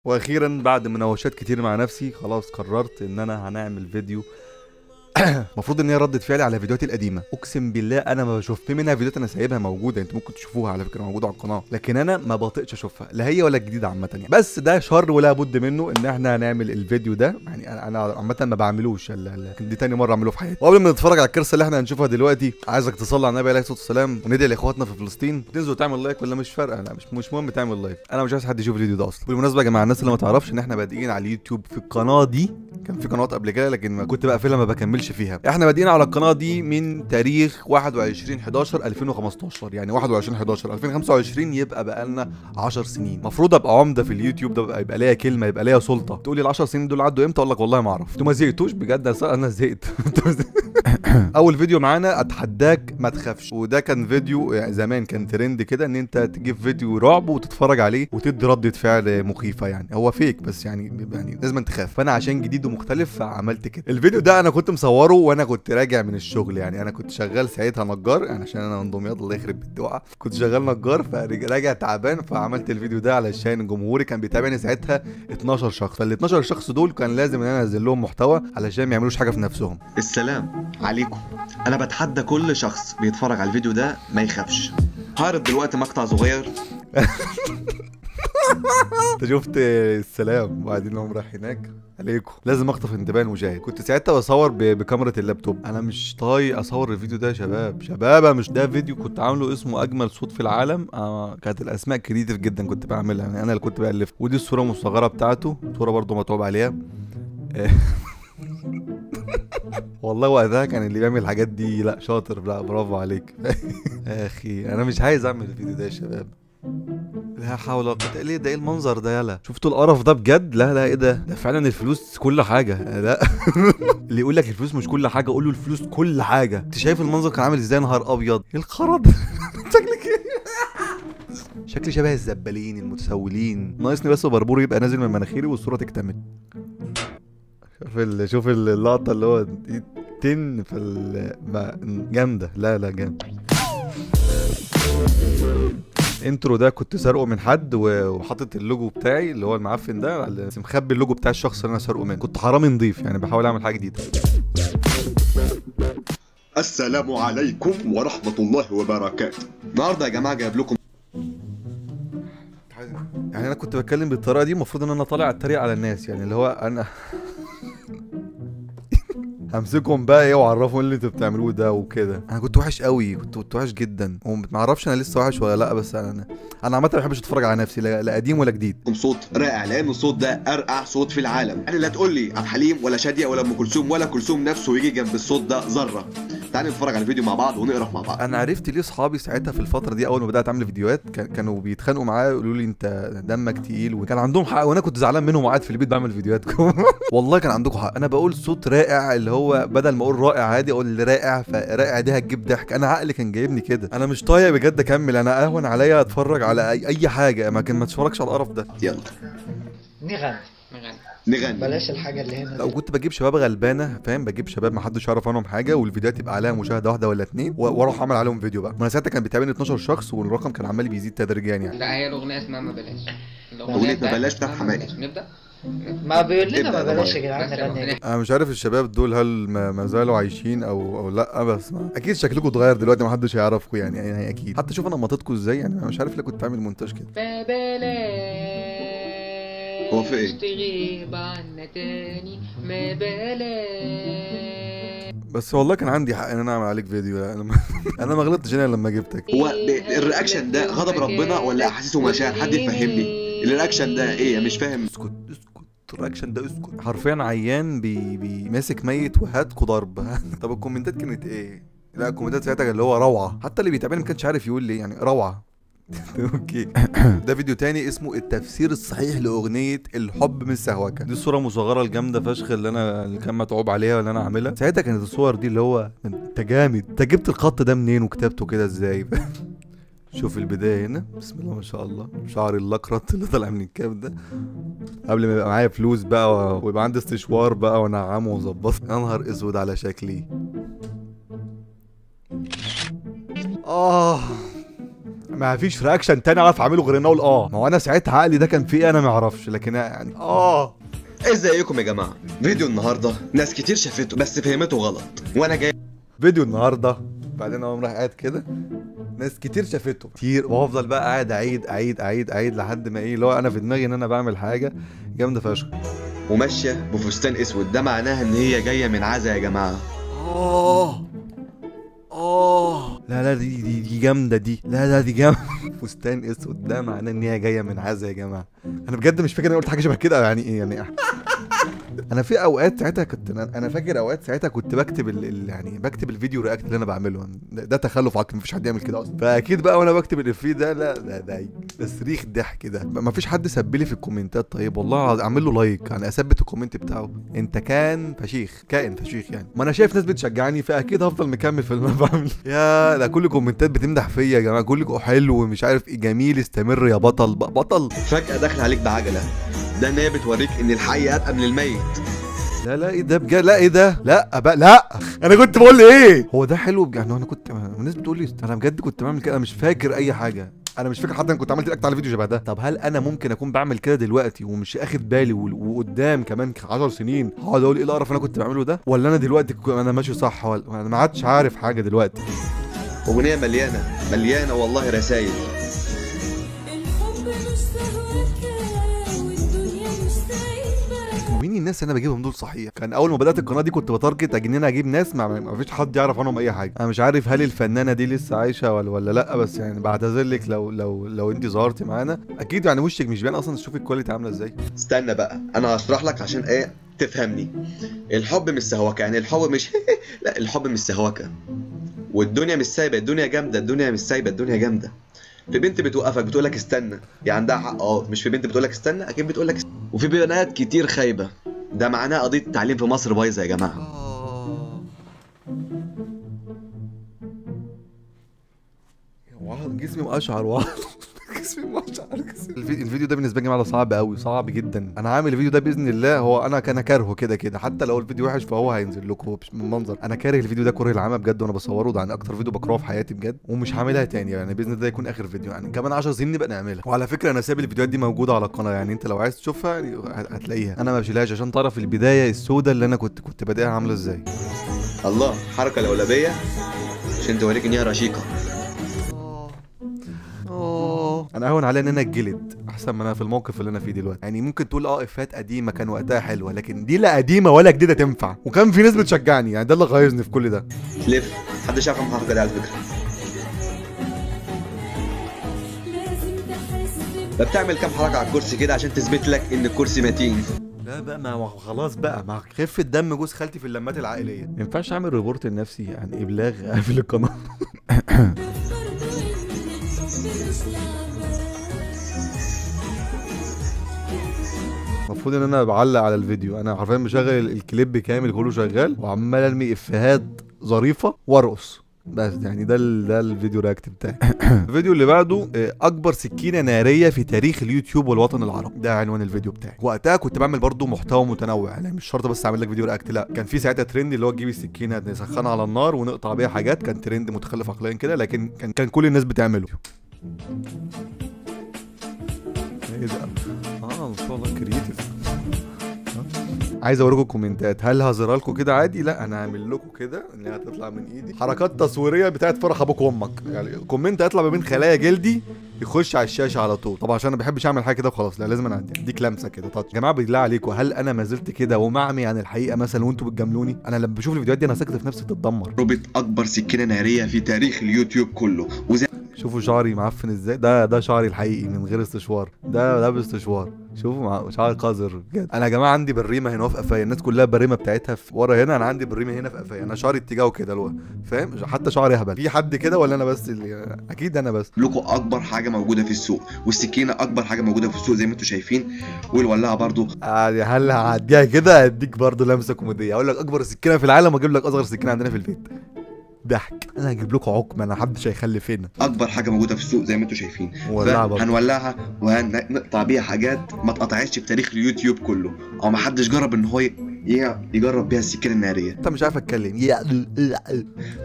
واخيرا بعد مناوشات كتير مع نفسي خلاص قررت ان انا هنعمل فيديو. المفروض ان هي ردة فعلي على فيديوهاتي القديمة. اقسم بالله انا ما بشوف في منها فيديوهات انا سايبها موجودة، انتوا ممكن تشوفوها على فكرة موجودة على القناة، لكن انا ما بطيقش اشوفها لا هي ولا الجديدة عامة يعني. بس ده شر ولا بد منه ان احنا هنعمل الفيديو ده، يعني انا عامة ما بعملوش، لكن دي تاني مرة اعمله في حياتي. وقبل ما نتفرج على الكارثة اللي احنا هنشوفها دلوقتي، عايزك تصلي على النبي عليه الصلاة والسلام وندعي لاخواتنا في فلسطين. تنزل تعمل like ولا مش فارقه؟ لا مش مهم تعمل like، انا مش عايز حد يشوف الفيديو ده اصلا. بالمناسبة يا جماعة، الناس اللي ما تعرفش ان احنا بادئين على اليوتيوب في القناة دي، كان في قنوات قبل كده لكن ما كنت بقفلها ما بكملش فيها. احنا بادئين على القناة دي من تاريخ 21/11/2015، يعني 21/11/2025، يبقى بقالنا 10 سنين. المفروض ابقى عمده في اليوتيوب ده، يبقى ليا كلمة، يبقى ليا سلطة. تقولي ال 10 سنين دول عدوا امتى؟ اقول لك والله ما اعرف. انتوا ما زهقتوش بجد؟ انا زهقت. اول فيديو معانا اتحداك ما تخافش، وده كان فيديو يعني زمان كان ترند كده، ان انت تجيب فيديو رعب وتتفرج عليه وتدي ردة فعل مخيفة، يعني هو fake بس يعني لازم تخاف. فانا عشان جديد ومختلف فعملت كده. الفيديو ده انا كنت مصوره وانا كنت راجع من الشغل، يعني انا كنت شغال ساعتها نجار، يعني عشان انا من دمياط الله يخرب بالدعاء، كنت شغال نجار فراجع تعبان، فعملت الفيديو ده علشان جمهوري كان بيتابعني ساعتها 12 شخص، فال 12 شخص دول كان لازم ان انا انزل لهم محتوى علشان ما يعملوش حاجة في نفسهم. السلام عليكم، انا بتحدى كل شخص بيتفرج على الفيديو ده ما يخافش. هعرض دلوقتي مقطع صغير. انت شفت السلام وبعدين هم رايح هناك عليكم، لازم اخطف انتباه المشاهد. كنت ساعتها بصور بكاميرا اللابتوب، انا مش طايق اصور الفيديو ده يا شباب. شبابه مش ده فيديو كنت عامله اسمه اجمل صوت في العالم، كانت الاسماء creative جدا كنت بعملها، يعني انا اللي كنت بالف. ودي الصورة المصغرة بتاعته، صوره برده متعوب عليها. والله وقتها كان اللي بيعمل الحاجات دي لا شاطر، لا برافو عليك. يا اخي انا مش عايز اعمل الفيديو ده يا شباب، لا حول ولا قوة. ايه ده؟ ايه المنظر ده؟ يلا شفتوا القرف ده بجد؟ لا لا ايه ده؟ ده فعلا الفلوس كل حاجة. لا اللي يقول لك الفلوس مش كل حاجة قول له الفلوس كل حاجة. انت شايف المنظر كان عامل ازاي؟ نهار ابيض، ايه الخرا ده؟ شكلك ايه؟ شكلي شبه الزبالين المتسولين، ناقصني بس بربور يبقى نازل من مناخيري والصورة تكتمل. شوف اللقطة اللي هو تن في جامدة. لا لا جامد. ال intro ده كنت سارقه من حد وحاطط اللوجو بتاعي اللي هو المعفن ده، بس مخبي اللوجو بتاع الشخص اللي انا سارقه منه. كنت حرامي نضيف يعني، بحاول اعمل حاجة جديدة. السلام عليكم ورحمة الله وبركاته. النهارده يا جماعة جايب لكم، يعني انا كنت بتكلم بالطريقة دي، المفروض ان انا طالع اتريق على الناس، يعني اللي هو انا همسكهم بقى ايه واعرفهم اللي انتوا بتعملوه ده وكده. انا كنت وحش قوي، كنت وحش جدا، وما اعرفش انا لسه وحش ولا لا، بس انا عامة ما بحبش اتفرج على نفسي لا قديم ولا جديد. صوت رائع، لان الصوت ده ارقع صوت في العالم. يعني لا تقول لي عبد الحليم ولا شاديه ولا ام كلثوم ولا كلثوم نفسه يجي جنب الصوت ده ذره. تعالوا نتفرج على الفيديو مع بعض ونقرف مع بعض. انا عرفت ليه اصحابي ساعتها في الفترة دي اول ما بدات اعمل فيديوهات كانوا بيتخانقوا معايا يقولوا لي انت دمك تقيل، وكان عندهم حق، وانا كنت زعلان منهم وقاعد في البيت بعمل فيديوهاتكم. والله كان عندكم حق. انا بقول صوت رائع، اللي هو بدل ما اقول رائع عادي اقول رائع، فرائع دي هتجيب ضحك. انا عقلي كان جايبني كده. انا مش طايق بجد اكمل، انا اهون عليا اتفرج على اي حاجة، ما اتفرجش على القرف ده. يلا نغني بلاش الحاجة اللي هنا. لو كنت بجيب شباب غلبانه فاهم، بجيب شباب ما حدش يعرف عنهم حاجة، والفيديوهات يبقى عليها مشاهده واحدة ولا اتنين، واروح اعمل عليهم فيديو بقى. ما انا ساعتها كان بيتابعني 12 شخص، والرقم كان عمال بيزيد تدريجيا يعني. لا هي الاغنية اسمها ما بلاش، اغنية ما بلاش بتاعت حماقي. نبدا ما بيقول لنا ما بلاش يا جدعان نغني. انا مش عارف الشباب دول هل ما زالوا عايشين او لا، بس اكيد شكلكم اتغير دلوقتي، ما حدش هيعرفكم يعني اكيد. حتى شوف انا مطيتكم ازاي، يعني انا مش عارف ليه كنت عامل مونتاج كده. ما بلاش هو في ايه؟ تغيب عنا تاني ما بلاش. بس والله كان عندي حق ان انا اعمل عليك فيديو، يعني انا ما غلطتش هنا لما جبتك. هو ال reaction ده غضب ربنا ولا احاسيس ومشاعر؟ حد يفهمني ال reaction ده ايه؟ مش فاهم. اسكت اسكت، ال reaction ده اسكت. حرفيا عيان بي ماسك ميت وهاتكوا ضرب. طب الكومنتات كانت ايه؟ لا الكومنتات ساعتها اللي هو روعه، حتى اللي بيتابعني ما كانش عارف يقول لي يعني روعه. okay. ده فيديو تاني اسمه التفسير الصحيح لاغنية الحب من السهوكه. دي الصورة المصغرة الجامدة فشخ اللي كان متعوب عليها واللي انا عاملها ساعتها. كانت الصور دي اللي هو انت جامد، انت جبت الخط ده منين وكتبته كده ازاي؟ شوف البداية هنا، بسم الله ما شاء الله، شعري اللقرط اللي طالع من الكاب ده قبل ما يبقى معايا فلوس بقى ويبقى عندي استشوار بقى وانعمه واظبطه. يا نهار اسود على شكلي. ما فيش reaction تاني اعرف اعمله غير ان اقول اه. ما هو انا ساعتها عقلي ده كان فيه انا ما اعرفش، لكن يعني اه. ازيكم يا جماعة؟ فيديو النهارده ناس كتير شافته بس فهمته غلط، وانا جاي فيديو النهارده بعدين اقوم رايح قاعد كده، ناس كتير شافته كتير، وافضل بقى قاعد اعيد اعيد اعيد اعيد لحد ما ايه اللي هو انا في دماغي ان انا بعمل حاجة جامدة فشخ. وماشية بفستان اسود، ده معناها ان هي جاية من عزا يا جماعة. لا لا دي جامدة دي، لا لا دي جامدة. فستان اسود ده معناه ان هي جاية من عزا يا جماعة. انا بجد مش فاكر انا قلت حاجة شبه كده يعني ايه يعني. انا في اوقات ساعتها كنت انا فاكر اوقات ساعتها كنت بكتب يعني بكتب الفيديو react اللي انا بعمله ده تخلف عقلي، مفيش حد يعمل كده اصلا. فاكيد بقى وانا بكتب الافيه ده لا ده ده صريخ ضحك ده. مفيش حد سبلي في الكومنتات، طيب والله اعمل له like يعني اثبت ال comment بتاعه. انت كان فشيخ، كائن فشيخ يعني. ما انا شايف ناس بتشجعني فاكيد هفضل مكمل في اللي انا بعمله. يا ده كل كومنتات بتمدح فيا يا جماعة، كل حلو مش عارف ايه، جميل، استمر يا بطل بطل. فجاة داخل عليك بعجله، ده ان هي بتوريك ان الحي ابقى من الميت. لا لا ايه ده بجد، لا ايه ده، لا بقى لا انا كنت بقول ايه هو ده حلو بجد. انا كنت الناس بتقول لي انا بجد كنت بعمل كده، انا مش فاكر اي حاجة، انا مش فاكر حتى انا كنت عملت react على فيديو شبه ده. طب هل انا ممكن اكون بعمل كده دلوقتي ومش اخد بالي، وقدام كمان 10 سنين هقعد اقول ايه القرف انا كنت بعمله ده، ولا انا دلوقتي انا ماشي صح، ولا انا ما عادش عارف حاجة دلوقتي. اغنية مليانة مليانة والله رسائل. مين الناس اللي انا بجيبهم دول صحيح؟ كان اول ما بدات القناة دي كنت ب target ان انا اجيب ناس ما فيش حد يعرف عنهم اي حاجة. انا مش عارف هل الفنانة دي لسه عايشه ولا لا، بس يعني بعتذر لك لو لو لو انت ظهرتي معانا، اكيد يعني وشك مش باين اصلا، شوفي ال quality عامله ازاي. استنى بقى انا هشرح لك عشان ايه تفهمني. الحب مش سهوكه، يعني الحب مش لا الحب مش سهوكه، والدنيا مش سايبه، الدنيا جامدة، الدنيا مش سايبه، الدنيا جامدة. في بنت بتوقفك بتقول لك استنى، يعني عندها حق. مش في بنت بتقول لك استنى، اكيد بتقول لك. وفي بنات كتير خايبة، ده معناه قضية التعليم في مصر بايظة يا جماعة. جسمي مقشعر والله، جسمي مقشعر. الفيديو ده بالنسبة لي يا جماعة صعب قوي، صعب جدا. انا عامل الفيديو ده باذن الله، هو انا كان كارهه كده كده، حتى لو الفيديو وحش فهو هينزل لكم من منظر. انا كاره الفيديو ده كره العامة بجد وانا بصورة، ده يعني اكتر فيديو بكرهه في حياتي بجد، ومش هعملها تاني يعني باذن الله يكون اخر فيديو، يعني كمان 10 سنين نبقى نعملها. وعلى فكرة انا سايب الفيديوهات دي موجودة على القناة، يعني انت لو عايز تشوفها هتلاقيها، انا ما بشيلهاش عشان تعرف البداية السوداء اللي انا كنت بادئها عامله ازاي. الله، حركة لولبيه عشان توريك ان هي رشيقه. انا اهون عليا ان انا اتجلد احسن ما انا في الموقف اللي انا فيه دلوقتي. يعني ممكن تقول افات قديمة كان وقتها حلوة، لكن دي لا قديمة ولا جديدة تنفع، وكان في ناس بتشجعني، يعني ده اللي غيظني في كل ده. لف، محدش يعرف الحركة دي على فكرة. ده بتعمل كام حركة على الكرسي كده عشان تثبت لك ان الكرسي متين. لا بقى ما خلاص بقى، مع خفه دم جوز خالتي في اللمات العائلية ما ينفعش اعمل report لنفسي، يعني ابلاغ قافل القناة. المفروض ان انا بعلق على الفيديو، انا حرفيا مشغل الكليب كامل كله شغال، وعمال ارمي افيهات ظريفة وارقص بس، يعني ده الفيديو react بتاعي. الفيديو اللي بعده اكبر سكينة نارية في تاريخ اليوتيوب والوطن العربي، ده عنوان الفيديو بتاعي. وقتها كنت بعمل برضو محتوى متنوع، يعني مش شرط بس اعمل لك فيديو react، لا كان في ساعتها ترند اللي هو تجيب السكينة نسخنها على النار ونقطع بيها حاجات، كان ترند متخلف عقليا كده، لكن كان كل الناس بتعمله. ايه ده؟ ما شاء الله creative. عايز اوريكم الكومنتات، هل هظهرها لكم كده عادي؟ لا انا هعمل لكم كده ان هي هتطلع من ايدي، حركات تصويرية بتاعت فرح ابوك وامك، يعني comment هيطلع ما بين خلايا جلدي يخش على الشاشة على طول. طبعا عشان انا ما بحبش اعمل حاجة كده وخلاص، لا لازم انا اديك لمسه كده touch. يا جماعة بالله عليكم، هل انا ما زلت كده ومعمي عن الحقيقة مثلا وانتوا بتجاملوني؟ انا لما بشوف الفيديوهات دي انا ثقتي في نفسي بتتدمر. ربط اكبر سكينة نارية في تاريخ اليوتيوب كله. وزي شوفوا شعري معفن ازاي، ده شعري الحقيقي من غير استشوار، ده باستشوار. شوفوا شعري قذر بجد. انا يا جماعة عندي بريمه هنا في قفايا، الناس كلها بريمه بتاعتها في ورا هنا، انا عندي بريمه هنا في قفايا، انا شعري اتجاهه كده الوقت، فاهم؟ حتى شعري اهبل. في حد كده ولا انا بس اللي؟ اكيد انا بس. لكم اكبر حاجة موجودة في السوق، والسكينة اكبر حاجة موجودة في السوق زي ما انتم شايفين، والولاعه برضو. هل هعديها كده؟ هديك برضو لمسه كوميدية، اقول لك اكبر سكينة في العالم واجيب لك اصغر سكينة عندنا في البيت. ضحك. انا هجيب لكم عقم، انا محدش هيخلف هنا. اكبر حاجة موجودة في السوق زي ما انتم شايفين، هنولعها وهنقطع بيها حاجات ما اتقطعتش في تاريخ اليوتيوب كله، او ما حدش جرب ان هو يجرب بيها السكينة النارية. انت مش عارف اتكلم.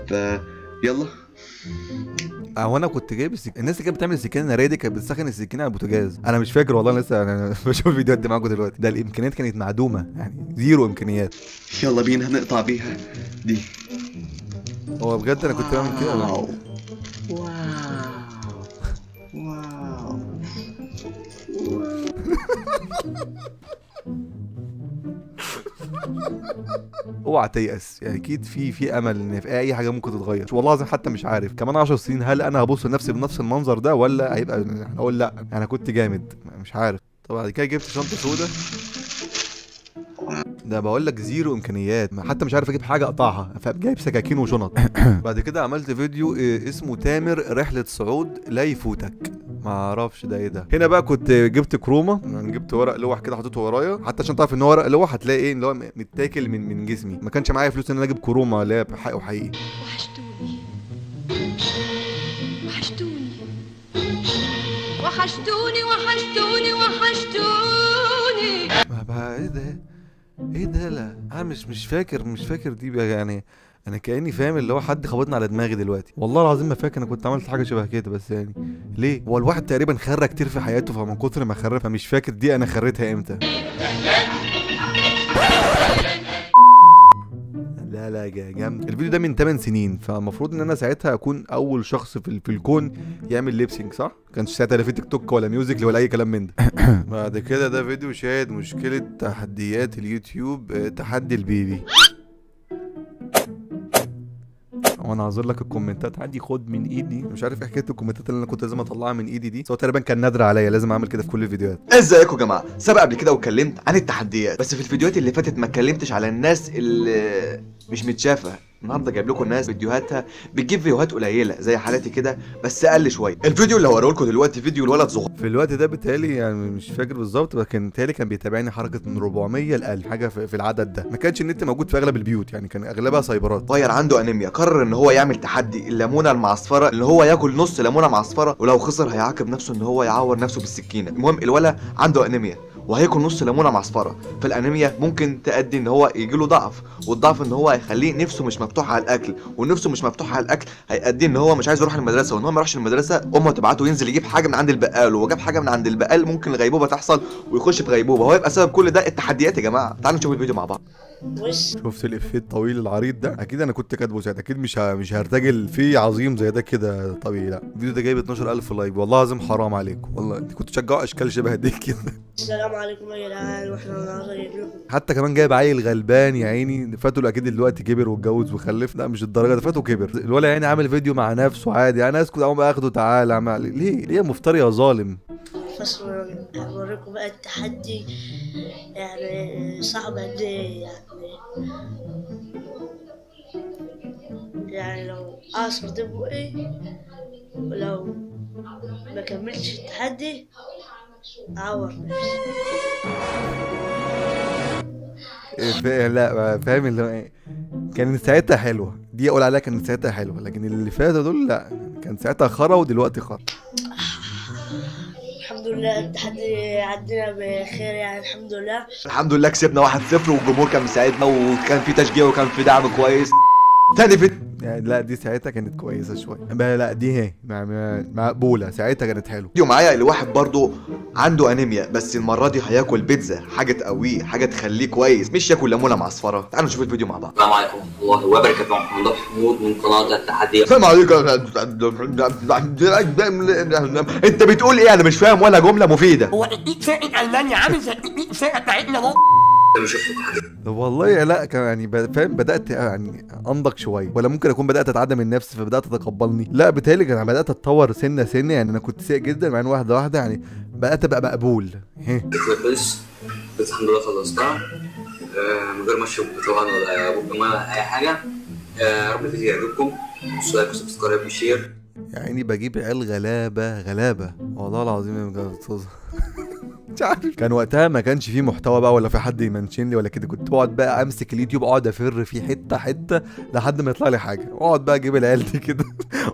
ف يلا. هو انا كنت جايب الناس اللي كانت بتعمل السكينة النارية دي كانت بتسخن السكينة على البوتاجاز، انا مش فاكر والله، لسه انا بشوف الفيديوهات دي معاكم دلوقتي. ده الامكانيات كانت معدومة يعني، zero امكانيات. يلا بينا هنقطع بيها دي. هو بجد انا كنت بعمل كده. wow wow اوعى تيأس يعني، اكيد في امل ان في اي حاجة ممكن تتغير. والله العظيم حتى مش عارف كمان 10 سنين هل انا هبص لنفسي بنفس المنظر ده ولا هيبقى اقول لا انا كنت جامد، مش عارف. طب بعد كده جبت شنطه سودا، ده بقول لك zero امكانيات، حتى مش عارف اجيب حاجة اقطعها، فجايب سكاكين وشنط. بعد كده عملت فيديو اسمه تامر رحله صعود لا يفوتك، ما اعرفش ده ايه ده. هنا بقى كنت جبت chroma، يعني جبت ورق لوح كده حطيته ورايا، حتى عشان تعرف ان هو ورق لوح هتلاقي ايه اللي هو متاكل من جسمي. ما كانش معايا فلوس ان انا اجيب chroma اللي هي بحقه حقيقي. وحشتوني وحشتوني وحشتوني وحشتوني وحشتوني. ما بقى ايه ده ايه ده؟ لا انا مش فاكر دي بقى يعني، انا كاني فاهم اللي هو حد خبطني على دماغي دلوقتي، والله العظيم ما فاكر انا كنت عملت حاجة شبه كده، بس يعني ليه؟ هو الواحد تقريبا خرى كتير في حياته، فمن كتر ما خرى فمش فاكر دي انا خريتها امتى. لا لا جامد. الفيديو ده من 8 سنين، فالمفروض ان انا ساعتها اكون اول شخص في الكون يعمل lip sync، صح؟ ما كانش ساعتها لا في تيك توك ولا ميوزك ولا اي كلام من ده. بعد كده ده فيديو شاهد مشكلة تحديات اليوتيوب، تحدي البيبي. وانا هعذر لك الكومنتات عندي، خد من ايدي، مش عارف ايه حكاية الكومنتات اللي انا كنت لازم اطلعها من ايدي دي، بس هو تقريبا كان نادر عليا لازم اعمل كده في كل الفيديوهات. ازيكم يا جماعة؟ سبق قبل كده واتكلمت عن التحديات، بس في الفيديوهات اللي فاتت ما اتكلمتش على الناس اللي مش متشافه. النهارده جايب لكم ناس فيديوهاتها بتجيب فيوهات قليله زي حالاتي كده، بس اقل شوية. الفيديو اللي هوريه لكم دلوقتي فيديو الولد صغير في الوقت ده، بالتالي يعني مش فاكر بالظبط، لكن بالتالي كان بيتابعني حركة من 400 ل 1000 حاجة في العدد ده. ما كانش النت موجود في اغلب البيوت يعني، كان اغلبها سايبرات. صغير عنده انيميا، قرر ان هو يعمل تحدي الليمونه المعصفره، اللي هو ياكل نص ليمونه معصفره، ولو خسر هيعاقب نفسه ان هو يعور نفسه بالسكينة. المهم الولد عنده انيميا وهياكل نص ليمونه معصفره، فالانيميا ممكن تؤدي ان هو يجي له ضعف، والضعف ان هو هيخليه نفسه مش مفتوحة على الاكل، ونفسه مش مفتوحة على الاكل هيؤدي ان هو مش عايز يروح المدرسة، وان هو ما يروحش المدرسة امه تبعته ينزل يجيب حاجة من عند البقال، وجاب حاجة من عند البقال ممكن الغيبوبه تحصل ويخش في غيبوبة. هو يبقى سبب كل ده التحديات يا جماعة. تعالوا نشوف الفيديو مع بعض. شفت الافيه الطويل العريض ده؟ اكيد انا كنت كاتبه ساعتها، اكيد مش هرتجل فيه عظيم زي ده كده طبيعي. لا الفيديو ده جايب 12000 like، والله العظيم حرام عليكم، والله انتوا كنتوا تشجعوا اشكال شبه دي كده. السلام عليكم يا جدعان، واحنا النهارده جايب لكم حتى كمان جايب عيل غلبان يا عيني، فاتوا اكيد دلوقتي كبر واتجوز وخلف، لا مش الدرجة ده، فاتوا كبر الولد يا عيني، عامل فيديو مع نفسه عادي، انا اسكت اقوم اخده تعالى ليه ليه يا مفتري يا ظالم؟ بس هوريكم بقى التحدي يعني صعب قد ايه، يعني لو اعصر ده بقي ولو ما كملتش التحدي اعور نفسي. لا فاهم اللي هو ايه، كان ساعتها حلوة دي، اقول عليها كان ساعتها حلوة، لكن اللي فاتوا دول لا، كان ساعتها خرا ودلوقتي خرا. الحمد لله التحدي عدينا بخير يعني، الحمد لله. الحمد لله كسبنا 1-0 والجمهور كان مساعدنا وكان في تشجيع وكان في دعم كويس. تاني فيديو يعني لا دي ساعتها كانت كويسة شوية، لا دي هي مقبولة، ساعتها كانت حلوة. فيديو معايا لواحد برضه عنده انيميا، بس المرة دي هياكل بيتزا، حاجة تقوية، حاجة تخليه كويس، مش ياكل ليمونه معصفره. تعالوا نشوف الفيديو مع بعض. السلام عليكم ورحمة الله وبركاته، محمد حمود من قناة التحدي. السلام عليكم. انت بتقول ايه؟ انا مش فاهم ولا جملة مفيدة. هو سائق المانيا عامل زي سائق بتاعتنا ده. والله لا كان يعني فاهم، بدات يعني انضج شوية، ولا ممكن اكون بدات اتعدى من نفسي فبدات اتقبلني. لا بتهيألي انا بدات اتطور سنة سنة يعني، انا كنت سيء جدا مع واحدة واحدة يعني بدات ابقى مقبول. بس الحمد لله خلصتها من غير ما اشرب طبعا ولا بق مية ولا اي حاجة. يا رب الفيديو يعجبكم، like و subscribe و share. يعني بجيب عيال غلابة غلابة والله العظيم يا مش عارف. كان وقتها ما كانش فيه محتوى بقى ولا في حد يمنشن لي ولا كده، كنت بقعد بقى امسك اليوتيوب اقعد افر فيه حتة حتة لحد ما يطلع لي حاجة، واقعد بقى اجيب العيال دي كده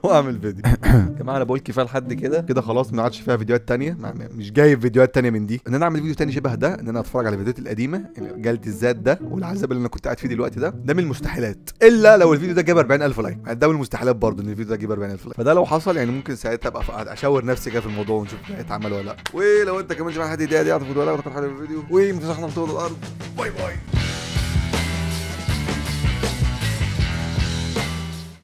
واعمل فيديو. يا جماعة انا بقول كفاية لحد كده كده، خلاص ما عادش فيها فيديوهات تانية، مش جايب فيديوهات تانية من دي. ان انا اعمل فيديو تاني شبه ده، ان انا اتفرج على الفيديوهات القديمة جلد الذات ده والعذاب اللي انا كنت قاعد فيه دلوقتي ده، ده من المستحيلات، الا لو الفيديو ده جاب 40000 like. يعني ده من المستحيلات برضه ان الفيديو ده يجيب 40000 like، فده لو حصل يعني ممكن ساعتها ابقى اشاور نفسي كده في الموضوع ونشوف هيتعمل ولا لا. ولو انت كمان شايف حد دي اعرف ولا لا، ولا حاجة في الفيديو، وما تنساش طول الارض. bye bye.